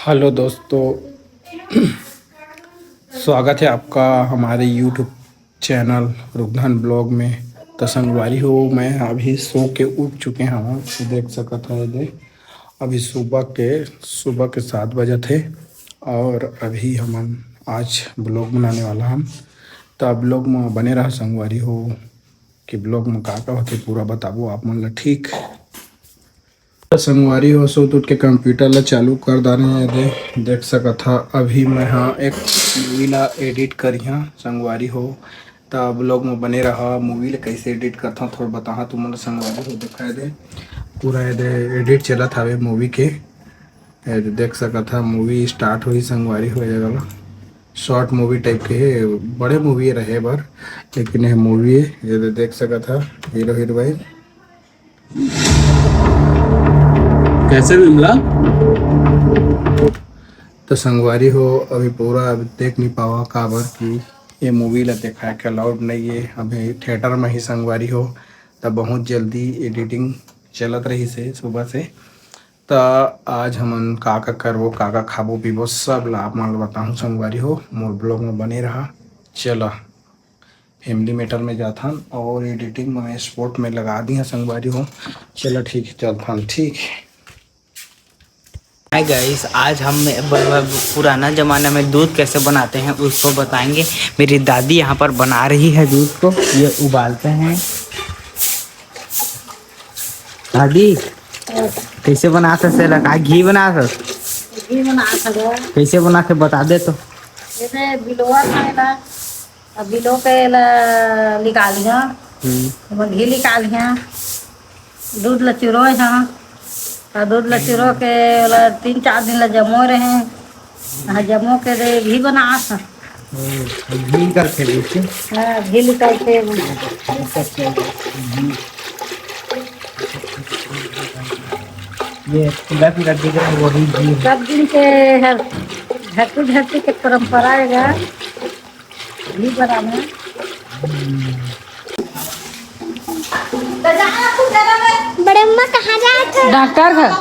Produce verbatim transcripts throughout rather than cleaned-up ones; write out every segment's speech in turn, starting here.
Hello दोस्तों, स्वागत है आपका हमारे YouTube चैनल रुगधन ब्लॉग में। तो संगवारी हो, मैं अभी सो के उठ चुके हूँ। देख सकत हो, दे अभी सुबह के सुबह के सात बजत हे और अभी हमन आज ब्लॉग बनाने वाला हम। तो ब्लॉग में बने रहा संगवारी हो, कि ब्लॉग में का का होथे पूरा बताबो आप मन ला, ठीक। त संगवारी हो, सुत उठ के कंप्यूटर ला चालू कर डारे हंव। दे, देख सकत हा, अभी मैं हा एक मूवी ला एडिट करिहा संगवारी हो। त ब्लॉग में बने रहा, मूवी ला कैसे एडिट करथंव थोड़ा बताहा तुमन ला संगवारी हो। देखा ये दे, पूरा ये दे एडिट चलत हावे मूवी के। ये दे देख सकत हा, मूवी स्टार्ट होही संगवारी हो, ये वाला शॉर्ट मूवी टाइप के हे, बड़े मूवी रहे बर, लेकिन ये मूवी हे। ये दे देख सकत हा, हीरो हीरोइन कैसे विमला? तो संगवारी हो, अभी पूरा अभी देख नहीं पावा, काबर कि ये मूवी ला देखाए के अलाउड नहीं है अभी थिएटर में ही संगवारी हो। तो बहुत जल्दी एडिटिंग चलत रही से सुबह से। तो आज हमन का का करबो, का का खाबो पीबो, सब ला आप मन ला बताहूँ संगवारी हो। मोर ब्लॉग में बने रहा। चला, फैमिली मैटर में जाथन और एडिटिंग में स्पॉट में लगा दी है संगवारी हो। चला ठीक है, चलथन, ठीक है। हाय गाइस, आज हम ब- ब- पुराना जमाना में दूध कैसे बनाते हैं उसको बताएंगे। मेरी दादी यहाँ पर बना रही है दूध को, ये उबालते हैं। दादी, कैसे बनाते से लगा घी बनाते? घी बनात हवे। कैसे बनाते बता दे तो। जैसे बिलोवा खाएला, अब बिलो के ला निकालिहा, हम्म, ओमा घी निकालिहा, दूध ला चुरोय हा, और दूध ला चुरो के ओला तीन चार दिन ला जमो रहे, हाँ जमो के दे घी बनात हा। घी करके बेचे। हाँ घी निकाल के ये पूरा पूरा दिख रहा है, वही घी है। सब दिन के हर धरती धरती के परंपरा है गा। घी बनाना। बड़े अम्मा कहाँ जात है? डॉक्टर घर।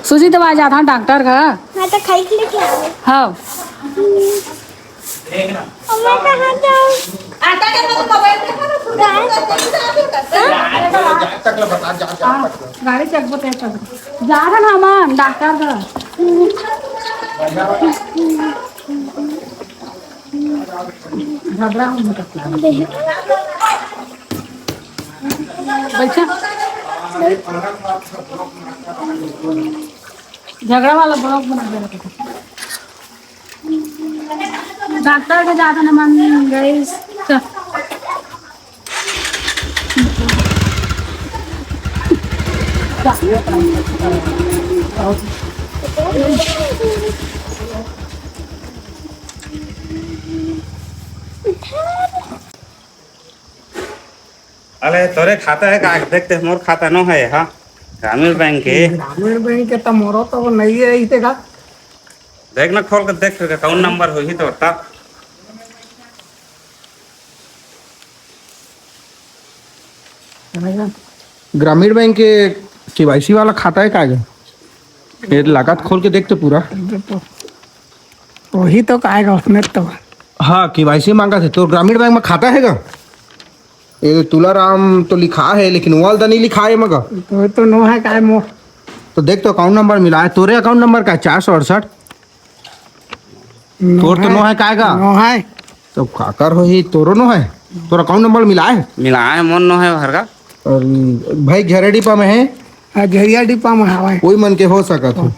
सूजी दवा जात हन डॉक्टर घर। हाँ तो खाई के लेके आओ। हाँ। अम्मा कहाँ जाओ? गाड़ी चकबो ते चल। जात हन हमन डॉक्टर घर। झगड़ा हो मत अपना। बैठा। झगड़ा वाला ब्लॉग बना दे रखे। डॉक्टर के जात हन हमन गाइस। चल। अरे तोरे खाता है का? देखते मोर खाता नो है, हाँ, ग्रामीण बैंक के। ग्रामीण बैंक के त मोरो तो नहीं है इते का। देख ना, खोल के देख फिर कौन नंबर होही तोर ता। ग्रामीण बैंक के केवाईसी वाला खाता है का गे? ये लागत खोल के देख तो पूरा। वही तो कहेगा उसने तो। हाँ, केवाईसी मांगा थे। तो ग्रामीण बैंक में खाता है का? ये तुलाराम तो लिखा है, लेकिन वाल तो नहीं लिखा है मगर। तो, तो नो है काय मो। तो देख तो अकाउंट नंबर मिला है, तोरे अकाउंट नंबर का है? चार सौ अड़सठ। तोर तो नो है काय का? नो है। तो काकर होही, तोरो नो है? तोर अकाउंट नंबर मिला है? मिला है, मोर नो है भर का। और भाई घेरा डिपा में है, आ, घेरिया डिपा में हवा है। कोई मन के हो सकत हो।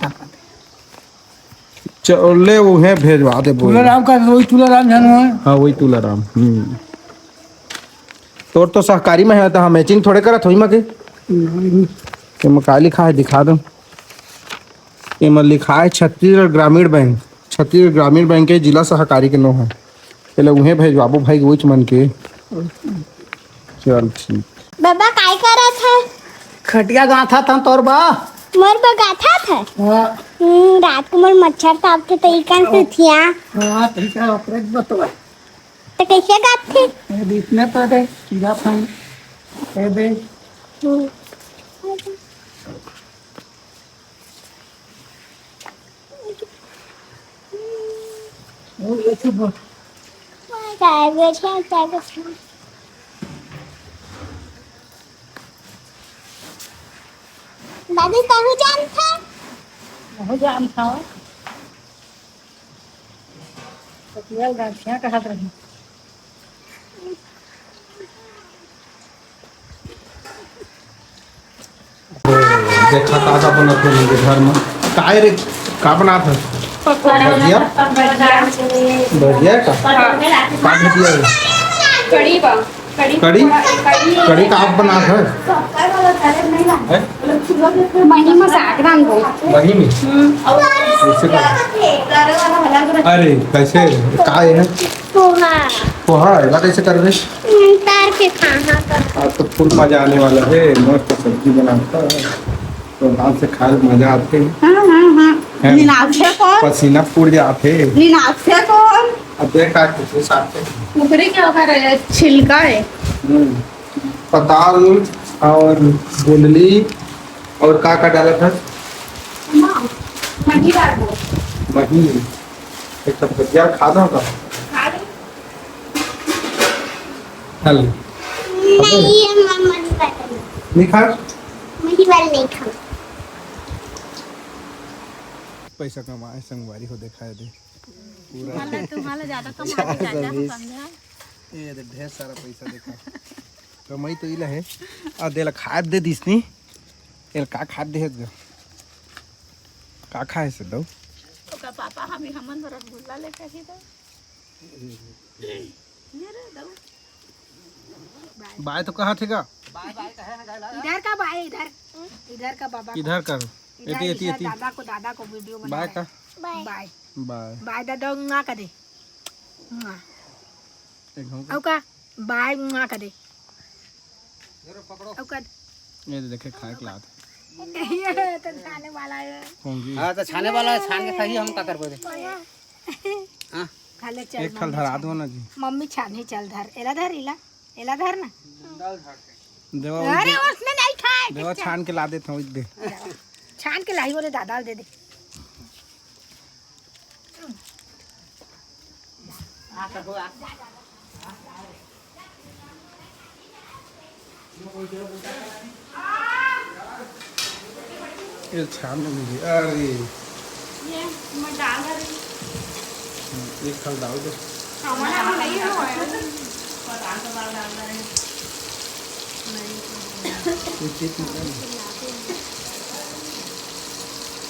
चल ले, वो है, भेजवा दे बोल। तुलाराम का वही तुलाराम जानू है। हाँ, वही तुलाराम। हम्म। तोर तो सहकारी में है, तो हम मैचिंग थोड़े करत होई मके। एमा का लिखा है, दिखा दो। एमा लिखा है छत्तीसगढ़ ग्रामीण बैंक। छत्तीसगढ़ ग्रामीण बैंक के जिला सहकारी के नो है। चलो उहे भेजवाबो भाई, वहीच मन के। चल ठीक। बाबा काय करत है? खटिया गाथा था तोर बा। मोर बा गाथा था। हाँ, हम्म, रात को मोर मच्छर ताप के तई कान सुथिया। हाँ, ठीक है, ओकरे बतवा। तो कैसे गाथे? ए, इतने तो दे, कीड़ा फन। ए दे। हम्म। चाय बैठे, चाय बैठे। दादी, तहूँ जानथस? महूँ जानथँव। पतिया गाँठिया कहत रही। ओ, देखा का का बनत हे हमर घर में। काय रे, का बनात हे? पकौड़ा। भजिया? भजिया। भजिया का? हाँ। का भजिया हे? कढ़ी बा। कढ़ी? कढ़ी? कढ़ी। कढ़ी का आप बनात हे? हैं? मही में साग रांधबो। मही में? हम्म। कैसे का? अरे, कैसे? का हे? पोहा। पोहा, एला कैसे करबे? हम्म, तार के खाना का। आज तो full मजा आने वाला हे, मस्त सब्जी बनात हे, तो हाथ से खाए में मजा आथे। हाँ, हाँ, हाँ। है। निनाथे कौन? पसीना फूट जाथे। निनाथे कौन? अब देख का कुछ साथ में। ऊपरी क्या कर रहे हैं? छिलका है। हम्म। पताल और गोंदली और का का डालत हस? मही डालबो। मही। एक तो भजिया खा दो ना। खा ले। खा ले। नहीं, ये मम्मा नहीं खाते। नहीं खा? मही वाला नहीं खा। पैसा कमाए संगवारी हो, देखाए दे। पूरा तुम्हारा, तुम्हारा ज्यादा कमा के चाचा को समझा। ये दे, ढेर सारा पैसा देखा। कमाई तो इला हे। आ देला खाद दे दिस नी। एला का खाद दे हे ग? का खाए से दऊ? ओकर पापा हम, हमन बर रसगुल्ला लेके ही दऊ। ये रे दऊ। बाय तो कहा थे का? इधर का बाय, इधर। इधर का बाबा को। इधर कर। इधर, एती, एती, इधर एती। दादा को, दादा को वीडियो बना बाय रहे। का? बाय। बाय। बाय। बाय दादा, उंगा कर दे। उंगा। एक घाव का? अउ का? बाय, उंगा कर दे। अउ कर। ये तो देखे खाए के लात। ये तो छाने वाला है। कौन जी? हाँ, तो छाने वाला है, छान के खाइए, हम का करबो दे। हाँ। खा ले, चल, एक ठल मम्मी धरा छान। दो ना जी। मम्मी छानी, चल धर। एला धर, इला। एला धर ना। देवा, अरे, दे-, उसमें नहीं खाए, देवा, चल। छान के ला देता हूँ, दे। छान के लाई, बोले दादा, दे दे। ये छान में भी, अरे। ये मैं डाल रही। हम्म, एक फल डाल दे। हमारा तो नहीं हुआ है। पता तो बाल डाल रहे हैं। नहीं। ये चीज में डाल।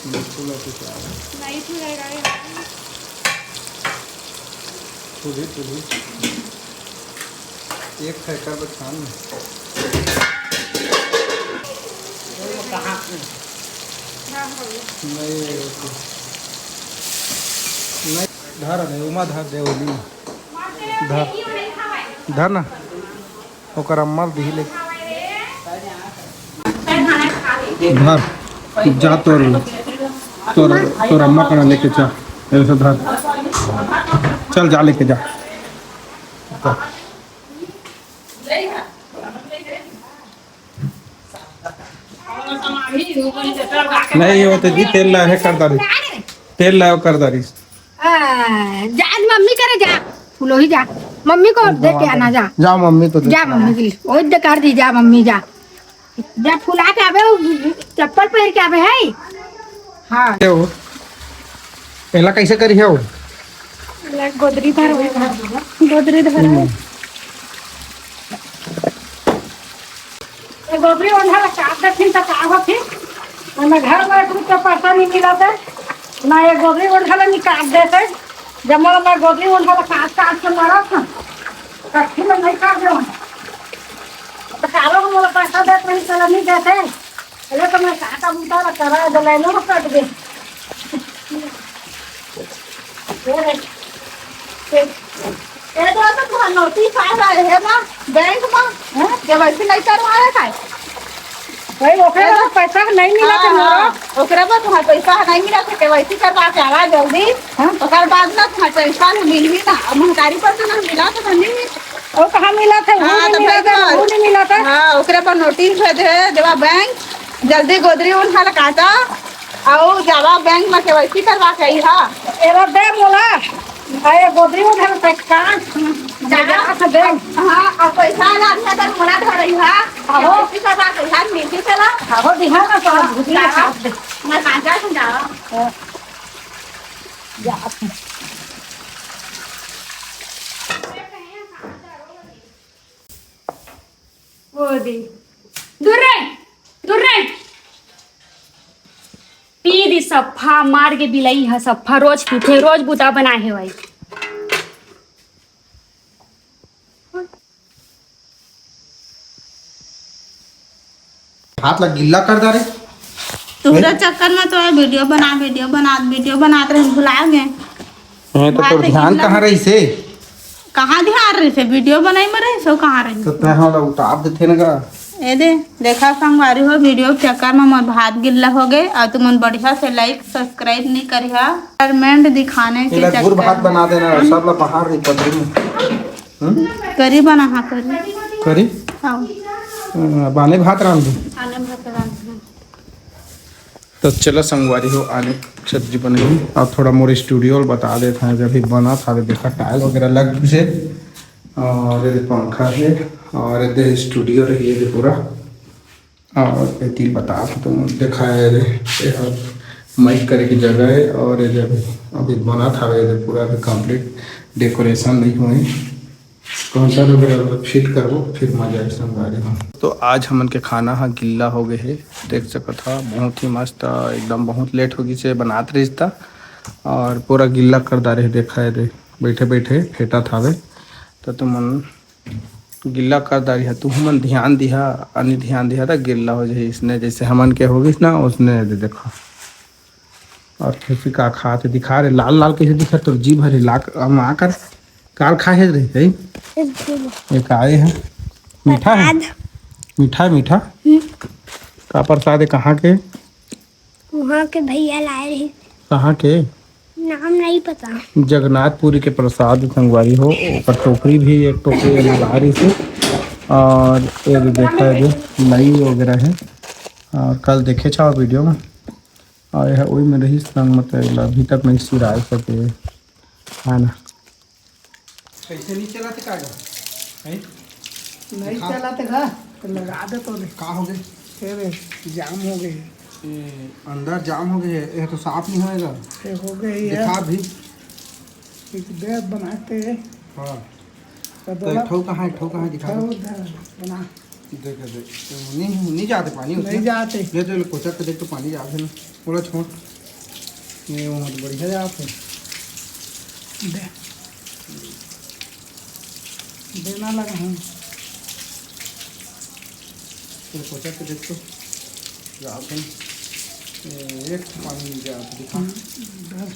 बिल्कुल ऐसे क्या है? नहीं छुएगा ये। छू दे, छू दे। एक ठेकर बस खान में। नहीं, नहीं, धर नहीं, उमा धर दे, ओली में। धर, धर ना। ओकर अम्मा ल दिही ले। धर, जा तोर, तोर, तोर अम्मा करा लेके जा। ऐसे धर। चल, जा लेके जा। नहीं होते जी, तेल लाए है कर दारी। तेल लाए कर दारी। आ, जा आज मम्मी करे जा। फुलोही जा। मम्मी को दे के आना जा। जा मम्मी को दे जा के मम्मी के लिए। ओए दे कर दी जा मम्मी जा। जा फुला के आबे, वो चप्पल पहिर के आबे है। हाँ। के हो? एला कैसे करी हो? एला गोदरी धर, गोदरी धर। हम्म। ये गोदरी ओढ़ा ला काट देथिन त का होथे? ओमे घर में कुछ तो पैसा नहीं मिला थे, ना ये गोदरी ओढ़ा ला निकाल देते। जब मोला मैं गोदरी ओढ़ा ला काट काट के मरत ना, कट्ठी में नहीं काट दे। तो कालो को मोला पैसा देते नहीं, चला नहीं देते। अरे तो मैं काटा बूटा ला करा दे, लाइनो में कट दे। ए, ए, तो, तो तुहार नोटिस आए रहे हे ना बैंक में, हैं? केवाईसी नहीं करवाए हे। भाई, ओकरे बर पैसा नहीं मिला थे हाँ, मोला। हाँ, ओकरे बर तुहार पैसा नहीं मिला थे, केवाईसी करवा के आवा जल्दी। हाँ। ओकर बाद ना तुहार पैसा नहीं मिलही ना, अब महतारी पर तो ना मिला तो नहीं। ओ कहाँ मिला थे? वो हाँ, नहीं तो मिला भाई थे, वो नहीं मिला था। हाँ, ओकरे पर नोटिस भेजे हे, देवा बैंक, जल्दी गोदरी उन हल काटा, अउ जावा बैंक में केवाईसी करवा के आई हा। एला दे मोला। अरे गोदरी उधर तक का? जा। जा से दे। हाँ, अब पैसा ला दिया तो मना कर रही है। आहो। इसी का पैसा मिलती चला। आहो, दिहा ना तो भूखी ना जा। खात दे। मैं कहाँ जा, तुम जाओ। हाँ। जा। ओ दे। दूर रे, दूर रे। पी दी सफ्फा, मार के बिलाई ह सफ्फा, रोज पीथे, रोज बूता बनाए हे भाई। हाथ ला गिल्ला कर डारे। तुहरा चक्कर में तो वीडियो बना, वीडियो बना, वीडियो बनात रहे, भुला गए। हैं तो बात तोर है ध्यान गिल्ला। कहाँ रहिसे? कहाँ ध्यान रहिसे? वीडियो बनाई में रहिसे, कहाँ रहिसे? तो तैं हमला उतार देथे न गा। ए दे, देखा संगवारी हो, वीडियो के चक्कर में मोर भात गिल्ला हो गए और तुमन बढ़िया से like subscribe नहीं करिहा। Environment दिखाने के एला गुर चक्कर भात में। बना देना, सब ला पहाड़ रही पतरी में। हम्म? करी बना, हाँ, करी। करी? हाँ। अ, बाने भात रांध दे। आने भात रांध दे। तो चला संगवारी हो, आने सब्जी बनही। अब थोड़ा मोर studio ल बता देत हन, जब भी बनत हवे, देखा tile वगैरह लग गिसे, और ये पंखा हे, और ये studio रही है पूरा, और ये तीन बता तो देखा है रे, ये ह mic करे की जगह है, और ये जब अभी बनत हवे, ये पूरा अभी complete decoration नहीं हुए। कौन सा लोग फिट करबो, फिर मजा आए संगवारी हो। तो आज हमन के खाना ह गिल्ला हो गए हे, देख सकत हा, बहुत ही मस्त, एकदम बहुत लेट हो गई से बनात रहिस ता, और पूरा गिल्ला कर डारे हे। देखा है रे, बैठे बैठे फेंटत हावे, तो तुमन गिल्ला कर डारी हा, तुहमन ध्यान दिहा, अनि ध्यान दिहा, त गिल्ला हो जाही। इसने जैसे हमन के हो गइस ना, उसने दे देखा। और खुशी का खात हे, दिखा रे, लाल लाल कैसे दिखा तोर जीभ हरे, लाक, हम आकर काल खाए रे, है? एक आए है, मीठा है? प्रसाद। मीठा है, मीठा? हम्म। का प्रसाद है, कहाँ के? वहाँ के भैया लाए रही। कहाँ के? नाम नहीं पता। जगन्नाथपुरी के प्रसाद संगवारी हो, ओकर टोकरी भी एक टोकरी एमा लाए रहिस हे। और ये जो देखा है, जो लई वगैरह है, और कल देखे छा वीडियो में, और यह वही में रही संग, मतलब एला अभी तक नहीं सिराए सके, है ना? कैसे नहीं चलाते का गा? हैं? नहीं दिखा। चलाते का, तो लगा दे तो दे। का हो गए? ये दे, जाम हो गए। ये अंदर जाम हो गए, ये तो साफ नहीं होएगा। ये हो गए ये। दिखा भी। एक दे बनाते। हाँ। तो तो बोला, एक ठो कहाँ, एक ठो कहाँ दिखा दो। ठो उधर बना। देख, देख, तो नहीं, नहीं जाते पानी नहीं उतना। जाते। ये तो कोचक के देख तो पानी जाते ना। बोला छोड़। ये वो तो बढ़िया जाते। दे। देना लगा हूँ। ये कोचक के देख तो जाते हैं। ये एक पानी नहीं जाते, दिखा। हम्म, इधर।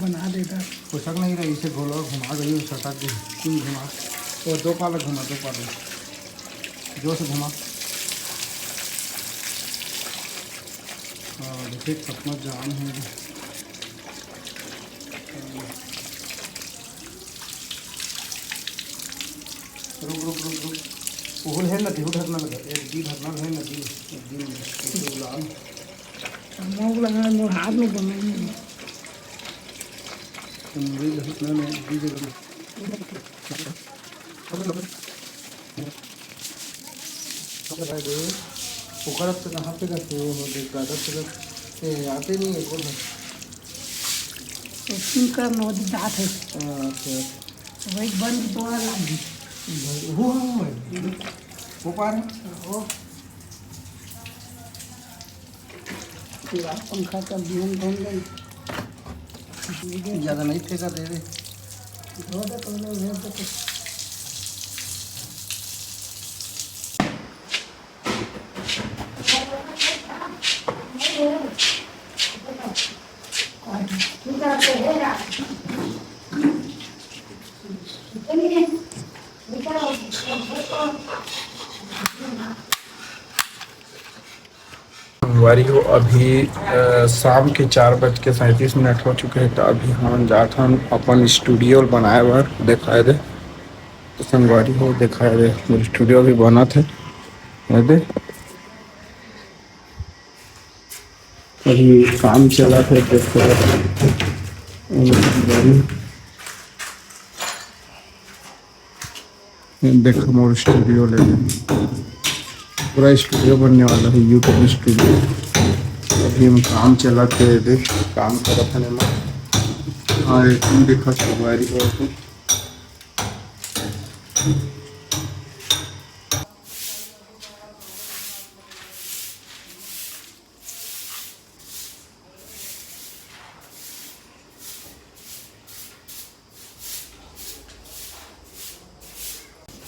बना दे इधर। कोचक नहीं रही, इसे गोला घुमा गई, सटक गई। तीन घुमा। वो दो पालक घुमा, दो पालक। जोर से घुमा। हाँ, देखिए कितना जाम है। रुक, रुक, रुक, रुक। ओहू ल हे नदी, ओहू ढकना लगा। एक दी ढकना ल हे नदी, एक दी में, एक दी उलान। मोर लगा, मोर हाथ में बने नहीं। तो मुझे ढकना में दी जगह में। ओकर अब तो कहाँ पे करते हो, वो देख, दादा से कर, ए, आते नहीं है, कौन है? तो स्पीकर में वो जात है। हाँ, अच्छा, अच्छा। वही बंद दोड़ा लाग गई। भाई, वो, वो, वो, वो पार है? वो। पूरा पंखा चल दिया, बंद है। ज़्यादा नहीं फेंका दे रे। धो दे, पहले धो दे। संगवारी हो, अभी, अ, शाम के चार बज के सैंतीस मिनट हो चुके हैं, तो अभी हम जात हन अपन studio बनाए बर, दिखाए दे। तो संगवारी हो, दिखाए दे, मोर studio भी बनत है, ये दे। अभी काम चलत है, देखो। देखा मोर स्टूडियो ले, पूरा स्टूडियो बनने वाला है, YouTube स्टूडियो। अभी हम काम चला के दे, काम करत हन एमा। हाँ, ये तुम देखा संगवारी हो तो।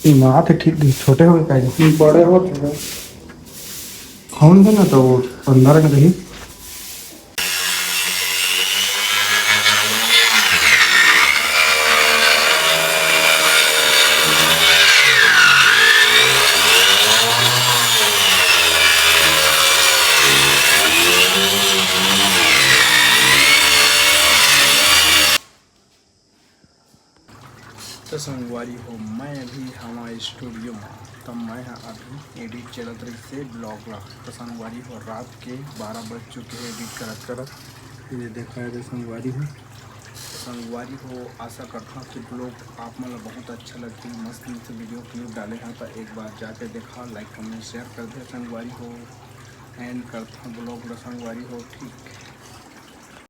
ये मात है ठीक, छोटे हो गए काहे? बड़े हो चुके। कौन थे ना तो वो अंदर में रही। तो संगवारी हो, मैं अभी हवा स्टूडियो में, तो मैं ह अभी एडिट चलत रहिस हे ब्लॉग ला। तो संगवारी हो, रात के बारह बज चुके हैं एडिट करत करत। ये देखा है, तो संगवारी हो, तो संगवारी हो, आशा करता हूँ कि ब्लॉग आप मन ला बहुत अच्छा लगही। मस्त मस्त वीडियो क्लिप डाले हैं, तो एक बार जाके देखा, लाइक कमेंट शेयर कर दे संगवारी हो, एंड करता हूँ ब्लॉग ला संगवारी हो। ठीक।